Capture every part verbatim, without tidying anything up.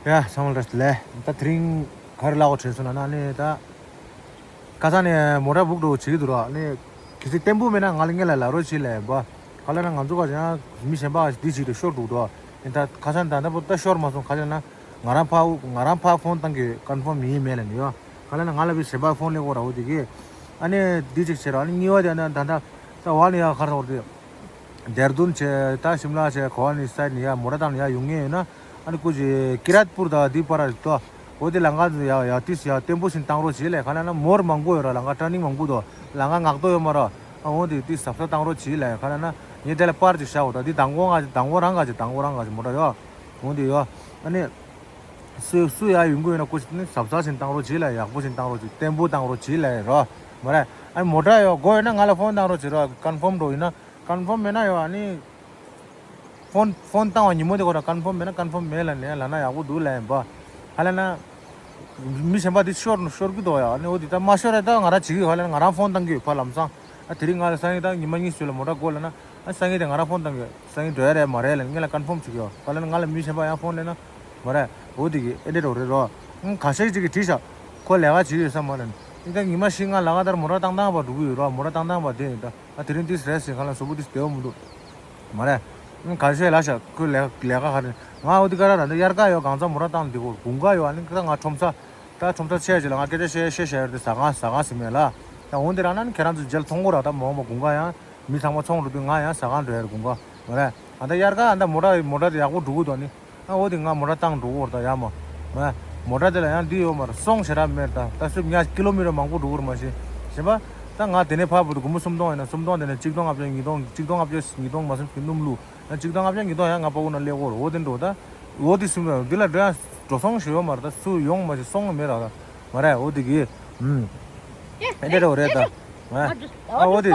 ཡ་ཚང་མ་ལ་ལས་ད་དེ་རིང་ག་རེ་ལབ་དགོས་དྲན་སོང་ལབ་ན་ནི་ད་ཁ་སང་ནས་མོ་ཊ་བུག་འགྲོ་བྱེད་ཀྱི་འདུག་ར། ནི་གལ་སྲིད་བརྟན་པོ་མེད་ན་ང་ལ་སྔོན་ལ་ལབ་རོགས་བྱེད་ལབ་ཡིན་པ། ག་ལབ་ན་ང་ཚོ་ག་ཡང་མི་གཞན་པ་འདི་བྱེད་དུ་ཤོར་འདུག་འགྲོ། ཡིན་ད་ཁ་སང་ད་ལྟ་བུ་ད་ཤོར་མ་སོང་། ག་ལབ་ན་ང་རང་ཕར་ང་རང་ཕར་ཕོན་བཏང་གི་ཀོན་ཕོམ་ཡིན་མེད་ལབ་ནི་ཡོད། ག་ལབ་ན་ང་ལ་བི་གཞན་པ་ཕོན་སླེབས་དགོས་ར། འོ་དེ་གི་ཨ་ནི་འདི་ཅིག་བྱེད་ར། ཨ་ནི་གཉིས་པ་དེ་ཨ་ནི་ད་ད་ད་བ་ནི་ཡ་ཁར་འོར་དེ། ཌེར་དུན་བྱས་ད་ཤིམ་ལ་བྱས་གོ་ཝ་ནི་སའིཌ་ནས་ཡ་མོ་ཊ་བཏང་ནས་ཡ་ཡོང་མཁན་ཡོད་ན། ཨ་ནི་སྐུ་མཁྱེན་ཀི་རཏ་པུར་དང་འདི་བར་དུ། འོ་དེ་ལམ་ཁ་ཡ་ཡ་ཏིས་ཡ་བརྟན་པོ་ཞིག་བཏང་རོགས་བྱེད་ལབ། ག་ལབ་ན་མོར་མང་པོ་ཡོད་ར། ལམ་ཁ་ཊར་ནིང་མང་པོ་འདུག་ལམ་ཁ་ངག་ཏོ་ཡོད་མ་ར། ཨ་འོ་དེ་ཏིས་གཟབ་གཟབ་བཏང་རོགས་བྱེད་ལབ། ག་ལབ་ན་ངས་དེ་ལ་པར་ཅིག་བཞག་འོ་ད་འདི་དང་པོ་ང་དང་པོ་རང་ག་ཅིག་དང་པོ་རང་ག་ཅིག་མོ་ཊ་ཡོད། འོ་དེ་ཡོད། ཨ་ནི་སུ་སུ་ཡ་ཡོང་གི་ཡོད་ན་སྐུ་མཁྱེན་ནི་གཟབ་གཟབ་ཞིག་བཏང་རོགས་བྱེད་ལབ། ཡག་པོ་ཞིག་བཏང་རོགས་བྱེད། བརྟན་པོ་བཏང་རོགས་བྱེད་ལབ་ར། མ་རེད། ཨ་ནི་མོ་ཊ་ཡོད་དགོས་ཡོད་ན་ང་ལ་ཕོན་བཏང་རོགས་བྱེད་ར། ཀོན་ཕོམ་འགྲོ་ཡིན་ན། ཀོན་ཕོམ་མེད་ན་ཡོད། ཨ་ནི་ཕོན་ཕོན་བཏང་བ་ཉིན་མོ་དེ་ཁོ་རང་ཀོན་ཕོམ་མེད་ན་ཀོན་ཕོམ་མེད་ལབ་ནས་ལབ་ན་ཡག་པོ་འདུག་ལབ་ཡིན་པ། ག་ལབ་ན་མི་གཞན་པ་དེ་ཤོར་ཤོར་གི་འདུག་ཡ། ཨ་ནི་འོ་དེ་ད་མ་ཤོར་རེད། ད་ང་རང་བྱེད་ཀྱི་ཡོད། ག་ལབ་ན་ང་རང་ཕོན་བཏང་གི་ཡོད་ཕར་ལམ་སང་། ཨ་དེ་རིང་ང་ལ་སང་ཉིན་ད་ཉི་མ་གཉིས་ཤིག་ལ་མོ་ཊ་དགོས་ལབ་ན། ཨ་སང་ཉིན་དེ་ང་རང་ཕོན་བཏང་གི་ཡོད། སང་ཉིན་འགྲོ་ཡ་རེད་མ་རེད་ལབ་ནས་ངས་ལ་ཀོན་ཕོམ་བྱེད་ཀྱི་ཡོད། ག་ལབ་ན་ང་ལ་མི་གཞན་པ་ཡང་ཕོན་སླེབས་ན་མ་རེད། འོ་དེ་གི་ཨེ་འདྲས་འགྲོ་རེད་རོ། ཁ་ཤས་ཅིག་གིས་དྲིས་ཤག་ཁོ་ལས་ཀ་བྱེད་ཀྱི་ཡོད་ས་མ་རེད། ཨ་ད་ཉི་མ་བཞི་ལྔ་ལ་ག་ལྟར་མོ་ཊ་བཏང་བཏང་བ་འགྲོ་གི་ཡོད་རོ། མོ་ཊ་བཏང་བཏང་བ་དེ་ཡིན་ད། ཨ་དེ་རིང་ཏིས་རེད་ཟེར་ག་ལ་གཟུགས་པོ་ཏིས་བདེ་བོ་མི་འདུག་མ་རེད། ཁ་ཤས་ལ་ཤག་ཁོས་ལས་ལས་ཀ་ག་རེ། ང་འོ་དེ་ག་ར་ར་འདི་དབྱར་ཁ་ཡོད། གང་ཚ་མོ་ཊ་བཏང་འདི་གོ་དགུན་ཁ་ཡོད། ཨ་ནི་ད་ང་ཁྲོམ་ས་ད་ཁྲོམ་ས་ཆེ་ཆེ་ལ་ང་སྐད་ཆ་བཤད་བཤད་བཤད་ཡོད་དེ་ཟ་ཁང་ཟ་ཁང་ཟིན་མེད་ལ། ད་འོ་འདི་རང་ན་ནི་ཁྱེད་རང་ཚོ་མཇལ་མཐོང་གོ་ར། ད་མ་འོངས་པ་དགུན་ཁ་ཡང་མི་ཚང་མ་ཚོང་འགྲོ་དུས་ང་ཡང་ཟ་ཁང་འགྲོ་ཡ་རེད་དགུན་ཁ། མ་རེད། ཨ་ད་དབྱར་ཁ་ཨ་ད་མོ་ཊ་མོ་ཊ་དེ་ཡག་པོ་འགྲོ་གི་འདུག་ནི། ཨ་འོ་དེ་ང་མོ་ཊ་བཏང་འགྲོ་གོ་ར་ད་ཡ་མ། མ་མོ་ཊ་དེ་ལ་ཡང་འདི་ཡོད་མ་རེད། སོང་ཞེ་དྲག་མེད་ད། ད་སུབ་ཉ་ཀི་ལོ་མི་ཊར་མང་པོ་འགྲོ་གོ་ར་མ་ཤེས། ཞེས་པ། ད་ང་དེ་ནས་ཕར་བུ་དུ་སྒོར་མོ་སུམ་སྟོང་ཡིན་ན་སུམ་སྟོང་དེ་ནས་གཅིག་སྟོང་ལྔ་བརྒྱ་ཉིས་སྟོང་གཅིག་སྟོང་ལྔ་བརྒྱ་ཉིས་སྟོང་མ་སུམ་ཅུ་སྣུམ་བླུགས། ཡང་གཅིག་སྟོང་ལྔ་བརྒྱ་ཉིས་སྟོང་ཡང་ང་པ་ཀུ་ན་སླེབས་གོ་ར། འོ་དེ་འགྲོ་ད། འོ་དེ་སུམ་སྟོང་འདི་ལ་འགྲོ་ཡང་འགྲོ་སོང་ཞེ་ཡོད་མ་རེད། ད་སུ་ཡོང་མ་ཤེས་སོང་མེད་ར་ད། མ་རེད་འོ་དེ་གི། ཨུམ། ཨེ་འདྲ་འདྲ་བ་རེད་ད། ཨ་འོ་དེ།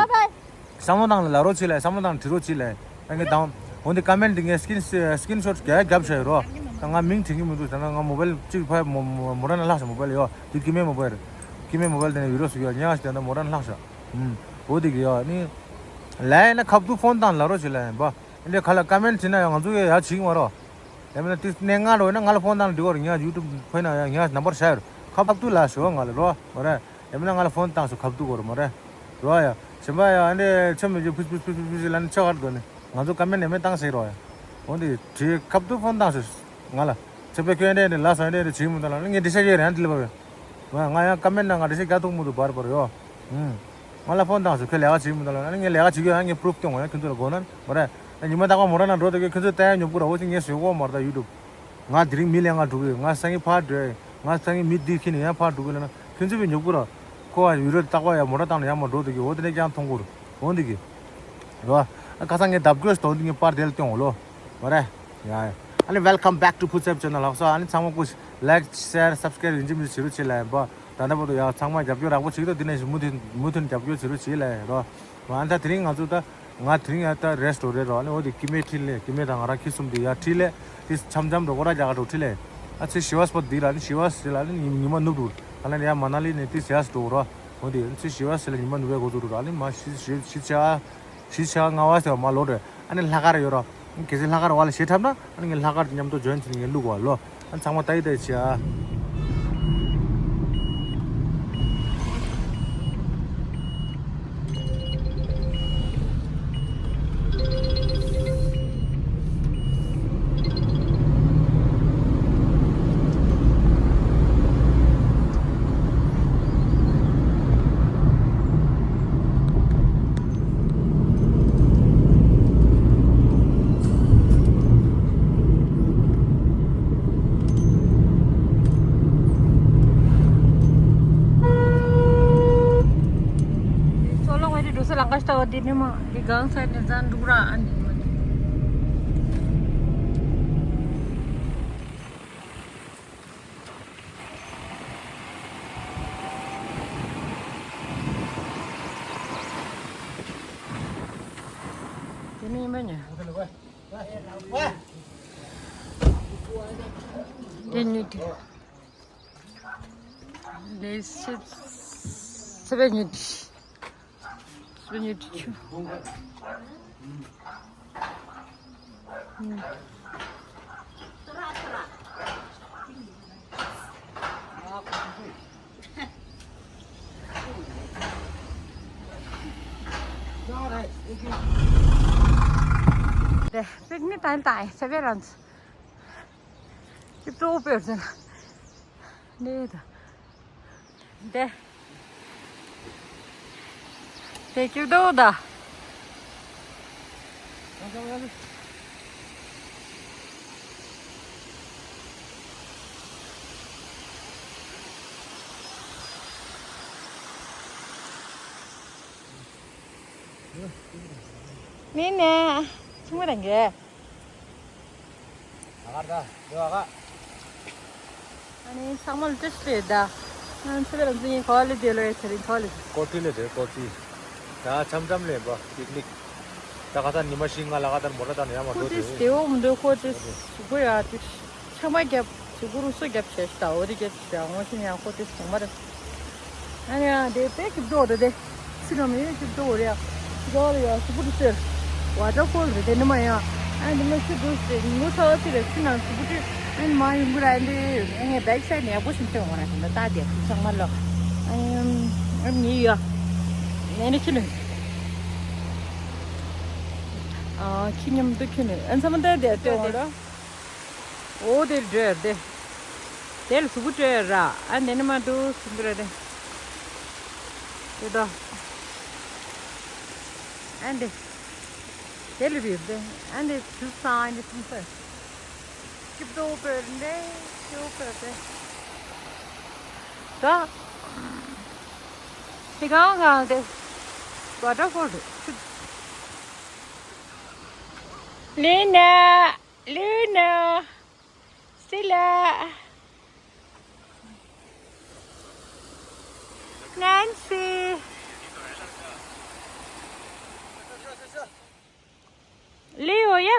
བསམ་བློ་བཏང་ལ་ལབ་རོགས་བྱེད་ལ། བསམ་བློ་བཏང་དྲི་རོགས་བྱེད་ལ། ད་ངས་དང་། འོ་འདི་ཀ་མེན་འདི་ངས་སི་ཀིན་སི་ཀིན་ཤོ་ཊི་རྒྱག་རྒྱབ་བཞག་ཡོད་རོ། ད་ང་མིང་དྲན་གྱི་མི་འདུག་ད་ང་མོ་བལ་གཅིག་ཕ་མོ་མོ་མོ་ཊ་ནང་ལྷག་བཞག་མོ་བལ་ཡོད་འདི་ཀི་མེ་མོ་བལ་རེད། ཀི་མེ་མོ་བལ་དེ་ནས་བི་རོ་སུ་ཡོད་ཉག་ཞིག་དེ་འདྲ་མོ་ཊ་ནང་ལྷག་བཞག་ཨུམ། འོ་འདི་གི་ཡོད་ནི། ལ་ཡ་ན་ཁབ་ཏུ་ཕོན་བཏང་ལབ་རོགས་བྱེད་ལ་ཡིན་པ། འདི་ག་ལ་ཀ་མེན་བྱེད་ན་ཡང་ང་ཚོ་ཡ་ཡ་བྱེད་ཀྱི་མ་རོ། ཡང་མིན་ན་དེ་གནས་ངན་འགྲོ་ཡོད་ན་ང་ལ་ཕོན་བཏང་འགྲིག་གོ་རེད། ངས་ཡུ་ཊུབ་ཕོན་ན་ཡང་ངས་ནམ་བར་བཞག་ཡོད་རེད། ཁབ་ཏུ་ལ་ཞོག་ང་ལ་རོ། མ་རེད། ཡང་མིན་ན་ང་ལ་ཕོན་བཏང་སོ་ཁབ་ཏུ་གོ་རེད་མ་རེད། རོ་ཡ། གཞན་པ་ཡ་ཨ་འདྲས་ཆོ་མི་བྱེད་ཕུས་ཕུས་ཕུས་ཕུས་ཕུས་ལ་ནི་ཆོ་གར་དོ་ནི། ང་ཚོ་ཀ་མེན་ནས་མེད་བཏང་ཟེར་རོ་ཡ། འོ་འདི་བྲིས་ཁབ་ཏུ་ཕོན་བཏང་སོ། ང་ལ། ཆོ་པའི་ཁྱོད་ཨ་འདྲས་ནི་ལ་སོ་ཨ་འདྲས་ནི་བྱེད་མི་འདུག་ལ་ནི་ངས་འདི་ཤ་ཡོད་རེད་ཨ་འདི་ལ་བབ་ཡ། ང་ཡང་ཀ་མེན་ན་ང་འདི་ཤ་རྒྱག་ཐུབ་མི་འདུག་བར་བར་ཡོ། ང་ལ་ཕོན་བཏང་སོང་། ཁྱོད་ལས་ཀ་བྱེད་མི་འདུག་ལབ་ན། ངས་ལས་ཀ་བྱེད་ཀྱི་ཡོད། ངས་པུ་རུབ་སྟོན་དགོས་ཡ། ཁྱོད་ཚོ་ལ་དགོས་ན་མ་རེད། ཉི་མ་རྟག་པར་མོ་ཊ་ནང་འགྲོ་དུས་ཁྱོད་ཚོས་ལྟ་ཡ་ཉོབ་ཀྱི་ར། འོ་ཅིག་ངས་བཟོས་གོ་མ་རེད་ད་ཡུ་ཊུབ། ང་དེ་རིང་མི་ལེན་ག་འགྲོ་གི་ཡོད། ང་སང་ཉིན་ཕར་འགྲོ་ཡ་ཡིན། ང་སང་ཉིན་མི་འདི་ཁྱེར་ནས་ཡང་ཕར་འགྲོ་གི་ལབ་ན་ཁྱོད་ཚོས་བས་ཉོབ་ཀྱི་ར། ཁོ་བ་ཡུ་རོ་རྟག་པར་ཡ་མོ་ཊ་བཏང་ནས་ཡར་མར་འགྲོ་དུས་ཀྱི་འོ་དེ་ནས་ཀྱང་མཐོང་གི་ར། འོ་འདི་གི་ར། ཨ་ཁ་སང་ངས་ལྡབ་སྐྱོར་ཞིག་གཏོང་དུས་ངས་པར་དེ་ལ་སྟོན་འོ་ལོ། མ་རེད། ཡ་ཡ། ཨ་ནི་welcome back to Phutsep channel ལགས་སོ། ཨ་ནི་ཚང་མ་སྐུ་ལའིཀ་ཤེར་སབ་སི་ཀ་རེབ་ཡིན་གཅིག་མིན་གཅིག་བྱེད་རོགས་བྱེད་ལབ་ཡིན་པ། ད་ལྟ་བར་དུ་ཡང་ཚང་མ་རྒྱབ་སྐྱོར་ཡག་པོ་བྱེད་ཀྱི་འདུག་འདི་ནས་མུ་མཐུད་མུ་མཐུད་རྒྱབ་སྐྱོར་བྱེད་རོགས་བྱེད་ལབ་ཡིན་རོ། ཨ་ནི་ད་དེ་རིང་ང་ཚོ་ད་ང་དེ་རིང་ཡང་ད་རེ་སི་ཊོ་རེད་རོ། ཨ་ནི་འོ་དེ་ཀི་མེ་ཁྲིད་ལས་ཀི་མེ་དང་ང་རང་ཁྱི་གསུམ་དེ་ཡར་ཁྲིད་ལས་དེ་འཆམ་འཆམ་འགྲོ་གོ་ར་རྒྱ་གར་འགྲོ་ཁྲིད་ལས། ཨ་ཚེ་ཞི་བ་སྤོ་འདི་ལ་ནི་ཞི་བ་ཟེར་ལ་ནི་ཉི་མ་ནུབ་འགྲོ། ཨ་ལ་ནི་ཡང་མ་ན་ལི་ནས་དེ་ཟེར་ཡ་སི་འགྲོ་རོ། འོ་དེ་ཚེ་ཞི་བ་ཟེར་ལ་ཉི་མ་ནུབ་པའི་འགོ་ཚུགས་འགྲོ་ར། ཨ་ནི་མ་ཤི་ཤི་ཤི་ཆ་ཤི་ཆ་ལྔ་བ་ཟེར་བ་མ་ལོ་རེད། ཨ་ནི་ལྷག་དཀར་ཡོད་རོ། གལ་སྲིད་ལྷག་དཀར་བ་ལ་ཞེ་ཁྲབ་ན་ཨ་ནི་ངས་ལྷག་དཀར་མཉམ་དུ་ཇོ་ཡིན་བྱས་ནས་ངས་བླུག་བ་ལོ། ཨ་ནི་ཚང་མ་ལྟ་ཡི་ལྟ་ཡི་བྱེད་ཨ། ཚོ་ལོག་ངེད་ཀྱི་འགྲོ་ས་ལམ་ཁ་ཤ་སྟག་པ་འདི་ནི་མ་འདི་གང་ས་ནས་ཛན་འདུག་ར། ཨ་འདི་མ་འདི། དེ་ནི་ཡིན་པ་ཉོ། དེ་ཉོས་ཏེ། ལས་སེ་སེ་བས་ཉོས་ཏེ། སེ་བས་ཉོས་ཏེ་ཆུ། ཨུམ། དེ་པིག་ནི་ཏང་ཏང་ཡ་ཆ་བེ་རང་ཚོ་ཅིབ་ཏོ་པེར་ཟེར་ནི་ད། དེ་དེ་ཅིབ་ཏོ་ད། ནི་ནས་ཆུང་མ་རང་གས། ཨ་ནི་ཚང་མ་ལ་བཀྲ་ཤིས་བདེ་ལེགས། ང་ཚོ་ལ་འཛིན་གོ་ལེ་དེ་ལོ་ཡ་ཚེ་རིང་གོ་ལེ། ཀོ་ཐི་ལེ་དེ་ཀོ་ཐི། ད་འཆམ་འཆམ་ལེན་པ་པིག་ནིག་ད་ག་ད་ཉི་མ་བཞི་ལྔ་ལ་ག་ད་མོ་ཊ་དང་ཡང་མ་ཁོ་འགྲོ་ཏིས་དེ། དེ་འོ་མི་འདུག་ཁོ་ཏིས་གཟུགས་པོ་ཡ་ཏིས་ཆང་མ་བརྒྱབ་གཟུགས་པོ་རུ་སོ་བརྒྱབ་བྱས་ཤི་ད་འོ་དེ་བརྒྱབ་བྱས་འོ་ཤི་ཡང་ཁོ་ཏིས་གཟུགས་མ་རེད། ཨ་ནི་ཡང་དེ་དཔེ་སྐྱིད་པོ་རེད་དེ། ཚི་ར་མི་སྐྱིད་པོ་རེད་ཡ། ཡོ་རེད་ཡ་སུ་པུ་ཏི་སེར། ཝ་ཊར་ཕོལ་རེད་དེ་ནི་མ་ཡ། ཨ་ནི་མ་སུ་དུ་སེ་ངུ་ཚ་བ་ཚི་རེད་ཚི་ནང་སུ་པུ་ཏི། ཨ་ནི་མ་ཡུང་གུ་ར་འདི་ངས་བེག་སའིད་ནས་ཡག་པོ་ཞིག་ཐོན་འོང་ར་དེ་འདྲ་ལྟ་དེ་ཚང་མ་ལོ། ཨ་ནི་ཡ། ནས་ནི་ཁྱི་ནི། ཨ་ཁྱི་མཉམ་དུ་ཁྱི་ནི་ཨ་ཚང་མ་ལྟ་དེ་ལྟོས་འོང་ར། འོ་དེ་འདྲ་དེ། དེ་ལ་གཟུགས་པོ་སྤྲོད་ར། ཨ་འདི་ནི་མ་འདུག་ཟིན་འདུག་ར་དེ། དེ་དོ། ཨ་འདི། དེ་ལ་རིར་དེ། ཨ་འདི་དུ་སང་ཨ་འདི་སང་ས། སྐྱིབ་དོ་པེར་འདི། སྐྱིབ་པེར་དེ། ད། དེ་གང་གང་དེ། ཝ་ཊར་ཕོལ་དེ། ལི་ན། ལུ་ན། སི་ལ། ནན་སི། ལི་ཡོ་ཡ།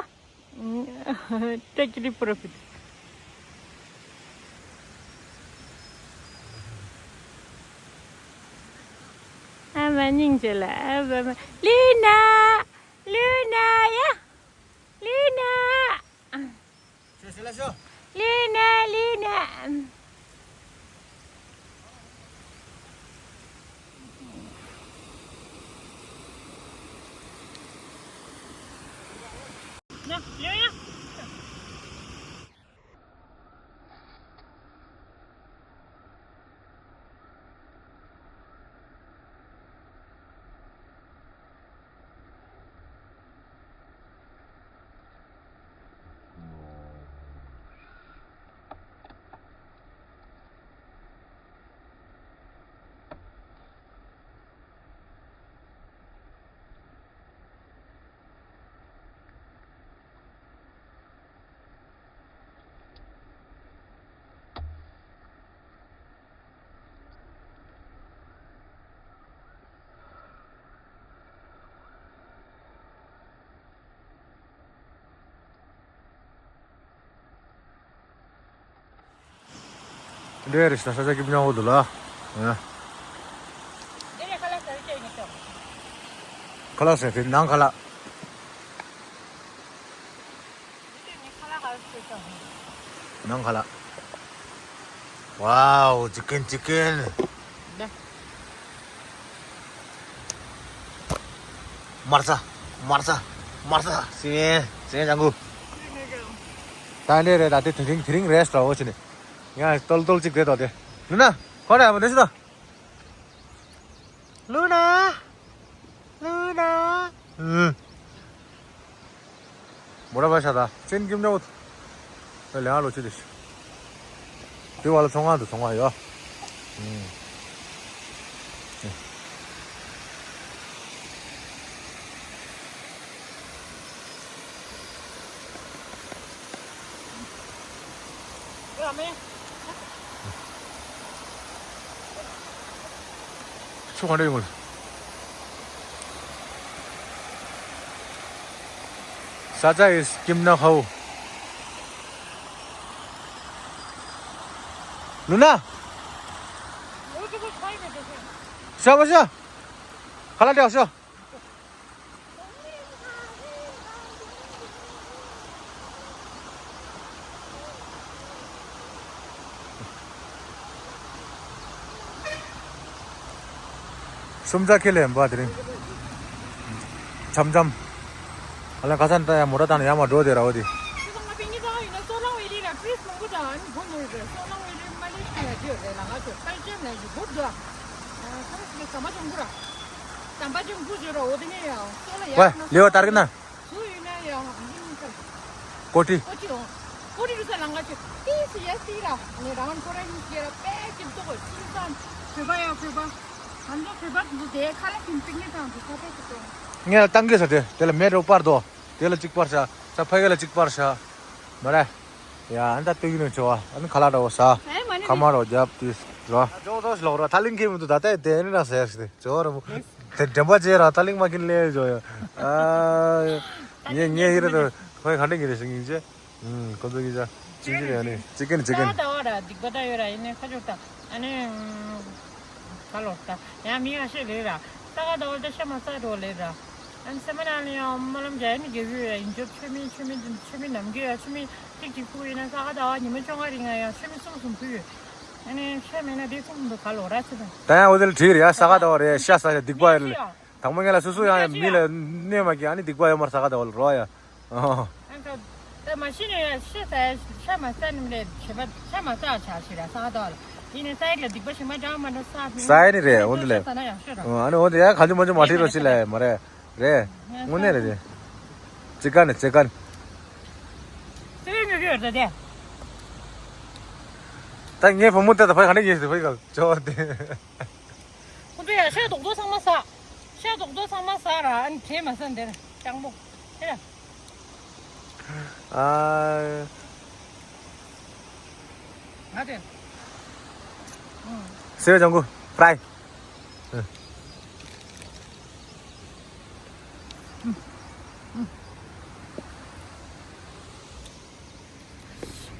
ཏྲ་ཀི་རི་པོ་ར་ཕི། ཨ་མ་སྙིང་རྗེ་ལ་ཨ་མ་མ། ལི་ན། ལི་ན་ཡ། ལི་ན། ཤོ་ཤོ་ལ་ཤོ། ལི་ན་ལི་ན། འདྲེ་རེ་ཤ་ཤ་ཀི་ཉང་འོ་དུ་ལ། ཁ་ལག་ཟེར་དེ་ནང་ཁ་ལག་ནང་ཁ་ལག་ཝའོ། ཅི་ཀེན་ཅི་ཀེན། མར་ས། མར་ས། མར་ས། སི་ངན། སི་ངན་ལྗང་གུ། ད་འདྲེ་རེད་ད་དེ་དེ་རིང་དེ་རིང་རེས་འདྲ་བོ་བྱས་ནས། ཡང་ཏོལ་ཏོལ་ཅིག་རེད་དོ་དེ། ལུ་ན། ཁོ་ར་ཡ་མ་འདྲེ་ཤི་དོ། ལུ་ན། ལུ་ན། ཨུ། མོ་ར་བ་ཤ་ད་ཅན་ཀིམ་ཉོ། ད་ལེ་ང་ལོ་ཅི་དེ་ཤི། དེ་བ་ལ་ཚོང་ཁང་དུ་ཚོང་ཁང་ཡོད། ཨུ། ཆུ་གང་འདྲ་ཡོང་གི། ས་ཆ་ཡི་སྐྱིམ་ན་ཧའོ། ལུ་ན། ཤ་བ་ཤ། ཁ་ལག་སྤྲད་ཤོག་སུམ་རྩ་ཁེ་ལས་འབའ་དེ་རིང་། འཆམ་འཆམ། ཨ་ལ་ཁ་སང་ད་ཡང་མོ་ཊ་བཏང་ནས་ཡར་མར་འགྲོ་དེ་ར་བ་དེ། ཁྱེད་ཚང་མ་པིང་ཉི་ཚང་ཡིན་ན་སོ་ལང་ཝེ་ལི་ལ་ཊུ་རི་སི་མང་པོ་དང་ཨ་ནི་བོ་མོ་རེད། སོ་ལང་ཝེ་ལི་མ་ལེ་ཤི་ཡ་ཡོད་རེད། ལ་ང་ཚོ་པར་ཅན་ལ་ཡི་བུར་དུ་ཨ་ཁ་ལ་ཞིག་ཟམ་པ་ཅང་གུ་ར། ཟམ་པ་ཅང་གུ་ཡོད་ར་བ་དེ་ནས་ཡང་སོ་ལ་ཡར་ཝེ་ལི་ཝ་ཏར་གི་ན། སུ་ཡིན་ན་ཡང་ཡིན་ཁ་ལ། ཀོ་ཊི། ཀོ་ཊི་འོང་། ཀོ་ཊི་རུ་ས་ལང་ང་ཚོ་ཏི་སི་ཡ་སི་ར་ནས་རང་ཁོ་ར་ཡིན་ཁྱེད་ར་པད་ཀྱི་ཏོག་ཅིང་ཙང་བོད་པ་ཡ་བོད་པ། ང་ཚོ་བོད་པ་འདུག་དེ་ཁ་ལ་ཁྱིམ་པིག་ནི་དང་དུ་ཁ་པད་ཀྱི་ཏོག་ངས་ལ་བཏང་གི་ས་དེ་དེ་ལ་མེད་རོ་པར་དོ། དེ་ལ་གཅིག་པར་བྱ། ས་ཕ་གི་ལ་གཅིག་པར་བྱ། མ་རེད། ཡ་ཨ་ནི་ད་སྟོད་ཀྱི་ནང་ཆེ་བ་ཨ་ནི་ཁ་ལག་འདྲ་བོ་ཟ། ཨེ་མ་ནི་ཁ་མ་རོ་རྒྱབ་དུས་རོ། ཇོ་ཇོ་ཞིག་ལོག་རོ་ཐ་ལིང་ཁེ་མི་འདུག་ད་ལྟ་དེ་ནི་ན་ཟེར་ཞིག་དེ་ཇོ་ར་བུ། དེ་འདྲེན་པ་ཅེ་ར་ཐ་ལིང་མ་ཁིན་ལེ་ཇོ་ཡ། ཨ་ངས་ངས་ཧི་ར་དོ་ཁོས་ག་འདྲ་གི་རེད་ཞིག་ཡིན་ཅེ། ཁོ་ཚོ་གི་ཅ་ཅིག་ཅིག་ཡ་ནི་ཅིག་ཀན་ཅིག་ཀན། ད་བ་ར་སྡིག་པ་ད་ཡོད་ར་ཡིན་ནི་ཁ་ཆོག་ད་ཨ་ནི། ཁ་ལོག་ད། ཡང་མི་ཡག་ཤོས་རེད་ར། ས་ག་ཟླ་བ་ད་ཤ་མ་ཟ་འགྲོ་ལེ་ར། ཨ་ནི་སེམས་ནང་ལ་ཡང་སྨོན་ལམ་རྒྱག་ཡ་ནི་རྒྱག་གི་ཡོད་ཡ། ཡིན་རྒྱུ་ཆོས་མེད་ཆོས་མེད་ཆོས་མེད་ནམ་རྒྱུན་ཡ་ཆོས་མེད་ཐིག་ཅིག་ཕུག་ཡོད་ན་ས་ག་ཟླ་བ་ཉི་མ་བཅོ་ལྔ་རིང་ང་ཡང་ཆོས་མེད་གསུམ་གསུམ་ཕུག་ཡོད། ཨ་ནི་ཤ་མེད་ན་དེ་གསུམ་འདུག་ག་ལོག་ར་ཆེ་དང་། ད་ཡང་འོ་དེ་ལ་བྲིས་རེད་ཡ། ས་ག་ཟླ་བ་རེད་ཤ་ཟ་ཡ་སྡིག་པ་ཡ། དང་པོ་ངས་ལ་སོ་སོ་ཡང་མི་ལ་གནོད་མ་སྐྱེལ། ཨ་ནི་སྡིག་པ་ཡོད་མར་ས་ག་ཟླ་བ་ལ་རོ་ཡ། ཨ་ཁ། ད་མ་ཤི་ནས་ཤི་ས་ཤ་མ་ཟ་ནི་མ་རེད། བྱེད་པ་ཤ་མ་ཟ་ཆ་ཤི་ར་ས་ག་ཟླ་བ་ལ་ཡིན་ནས་ས་ཡིག་ལ་སྡིག་པ་ཞིག་མ་འདྲ་མ་འདྲ་ས་ས་ཡིན་ནི་རེད། འོ་འདི་ལས་ཤ་ཟ་ན་ཡག་ཤོས་ར། ཨ་ནི་འོ་འདི་ཡ་ག་ཚོད་མ་ཚོད་མ་ཤི་རོ་ཤི་ལ་མ་རེད་རེད། དངོས་གནས་རེད་དེ། ཅི་ག་ནས་ཅི་ག་ནས། ཙི་བའི་ཉོ་རྒྱུ་ཡོད་ད་དེ། ད་ངའི་བུ་མོ་ལྟ་ད་ཕ་ག་ནས་ཉེས་སུ་ཕ་ག་ཅོ་དེ། ཁོ་ཚོ་ཡ་ཤ་རྡོག་རྡོག་ཚང་མ་ཟ། ཤ་རྡོག་རྡོག་ཚང་མ་ཟ་ར་ཨ་ནི་བྲེ་མ་ཟ་འདིར་སྤྱང་པོ། ཨ། ང་དེ། སེ་བ་ལྗང་གུ་ཕ་རའི།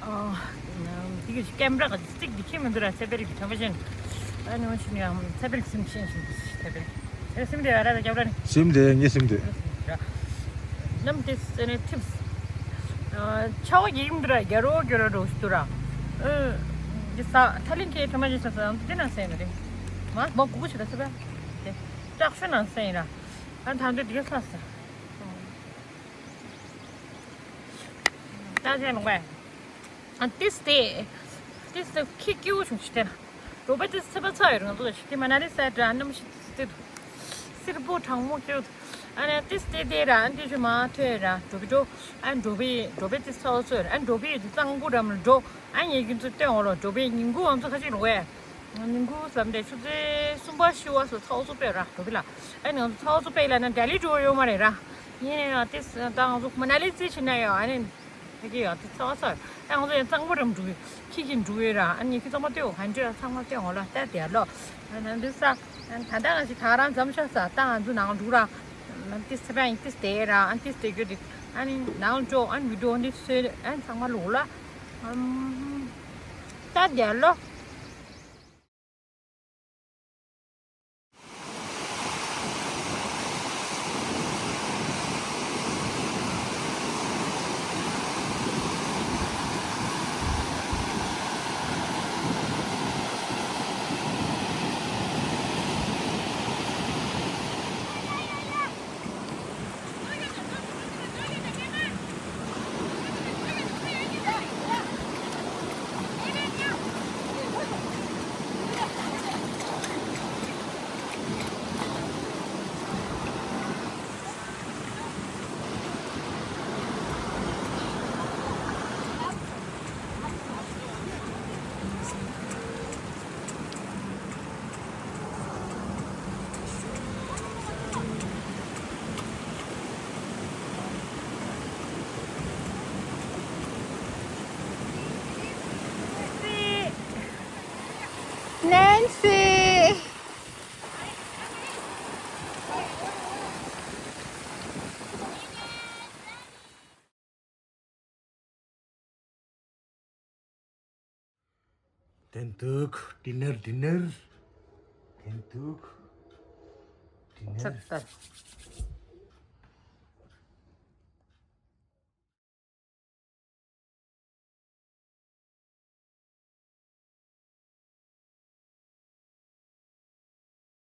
ཨ། འདི་གི་ཀེམ་ར་གི་སི་ཊིག་འདི་ཁྱེར་མི་འདུག་ར། ཚེ་འཕེལ་གྱི་ཐོན་པ་ཅན། ཨ་ནི་འོ་ཕྱིན་ཡང་ཚེ་འཕེལ་གྱི་སེམས་ཤེས་ཤིང་ཚེ་འཕེལ། ཚེ་སེམས་དེ་ཨ་ར་ལ་རྒྱབ་ར་ནི། སེམས་དེ་ངའི་སེམས་དེ། ནམ་དེ་སེ་ནི་ཐིབས། ཆ་བ་ཡིག་འདི་ར་རྒྱ་རོ་རྒྱ་རོ་རོ་ཞིག་འདུག་ར། འདི་ས་ཐ་ལིང་ཁའི་ཐོན་པ་ཅན་ས་ས་འདི་ན་སེ་ནི་རེད། མ་མ་གུ་གུ་ཞིག་ལ་སེ་བ། དེ་སྐྲག་ཤོད་ན་སེ་ཡིན་ར། ཨ་ཐང་དུ་དེ་ས་ས། ད་ཅན་ལོང་བས། ཨ་ཏིས་ཏེ། ཏིས་ཏེ་ཁི་ཀིའུ་བྱུང་ཞིག་ཏེ་ན། རོ་པ་ཏིས་ཚེ་པ་ཚ་ཡོད་རང་དུ་ཞིག་ཏེ་མ་ན་རི་སའི་དྲ་ནམ་ཞིག་ཏིས་ཏེ་དུ། སེར་པོ་གྲང་མོ་ཀིའུ། ཨ་ནི་ཏིས་ཏེ་ཏེ་ར་ཨ་ཏི་ཞུ་མ་ཐོས་ར་འགྲོ་བི་འགྲོ། ཨ་འགྲོ་བི་འགྲོ་བི་ཏིས་ཚ་བོ་ཚོས་ར་ཨ་འགྲོ་བི་ཡོད་དུ་གཙང་པོ་རམ་འགྲོ། ཨ་ངེད་ཀྱི་ཚོ་སྟོན་འོ་ལོ་འགྲོ་བི་ཉིན་གུང་ང་ཚོ་ཁ་ཅིག་ལོ་བས། ཉིན་གུང་ཟམ་དེ་ཆུ་ཚོད་གསུམ་པ་བཞི་བ་སོ་ཚ་བོ་ཚོ་སྤེལ་ར་འགྲོ་བི་ལ། ཨ་ནི་ང་ཚོ་ཚ་བོ་ཚོ་སྤེལ་ལ་ན་ལྡི་ལི་འགྲོ་ཡོད་མ་རེད་ར། ངས་ནས་ཡང་ཏིས་ད་ང་ཚོ་མ་ན་ལི་རྩིས་ཕྱིན་ན་ཡང་ཨ་ནི། ཕ་གི་ཡང་དེ་ཚ་བ་ཚ་བ། ཨ་ང་ཚོ་ཡང་གཙང་པོ་རམ་འགྲོ་གི། ཁྱི་ཁྱི་འགྲོ་གི་ར། ཨ་ནི་ཁྱི་ཚང་མ་ལྟོས་ག་འདྲ་ཚང་མ་ལྟོས་འོང་ལ་ལྟ་དེ་ལོ། ཨ་ནི་འདི་ས། ཨ་ད་ལྟ་ང་ཞིག་ད་རང་འཛམ་ཤ་ས་ད་ང་ཚོ་ནང་འགྲོ་ར། ཨ་ཏི་ས་པ་ཡིན་ཏི་ས་དེ་ར། ཨ་ཏི་ས་དེ་གྱོད་དེ། ཨ་ནི་ནང་འགྲོ་ཨ་ནི་བི་ཌིའོ་འདི་སོས་ཨ་ནི་ཚང་མ་ལོག་ལ། ཨམ། ལྟ་དེ་ལོ། Nancy. དེ་འདུག་ཌི་ནར་ཌི་ནར། དེ་འདུག་ཌི་ནར། ཚར་ཚར།